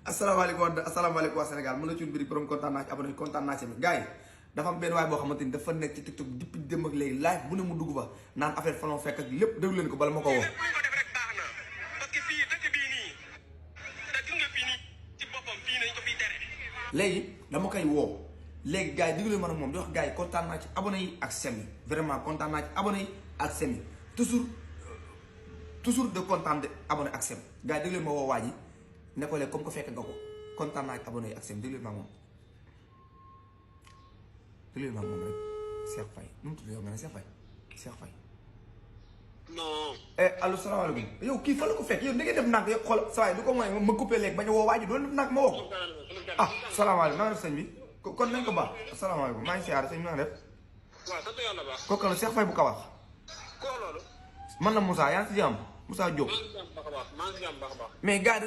asalaamaaleykum waa Sénégal mën na ci mbiri borom kontaan naa ci abonné kontaan naa ci mi gars yi dafa am benn waay boo xamante ni dafa nekk ci TikTok depuis démb ak léegi live bu ne mu dugg fa naan affaire fanoo fekk ak lépp déglu leen ko bala ma ko woo. léegi dama koy woo léegi gars yi déglu leen ma nag moom di wax gars yi kontaan naa ci abonné yi ak sem yi vraiment kontaan naa ci abonné yi ak sem yi toujours de kontaan de abonné ak sem gars yi déglu leen ma woo waa ji ne ko léegi comme ko fekk nga ko kontaan naa ci abonné yi ak sem déglu leen ma moom déglu leen ma moom rek Cheikh Faye nu mu tudd yow nga ne Cheikh Faye non. allo salaamaaleykum yow kii fa la ko fekk yow da ngeen def nag yow xool saa waay du ko mooy ma coupé léegi bañ a woo waa ji doon def nag ma woo ko ah salaamaaleykum na nga def sëñ bi kon nañ ko baax asalaamaaleykum maa ngi siyaare sëñ bi na nga def. waaw sant yàlla baax. kooku la Cheikh Faye bu Kawax. koo loolu. man la Moussa yaa ngi si jàmm Moussa Diop. maa ngi si jàmm baax a baax maa ngi si jàmm baax a baax. mais gars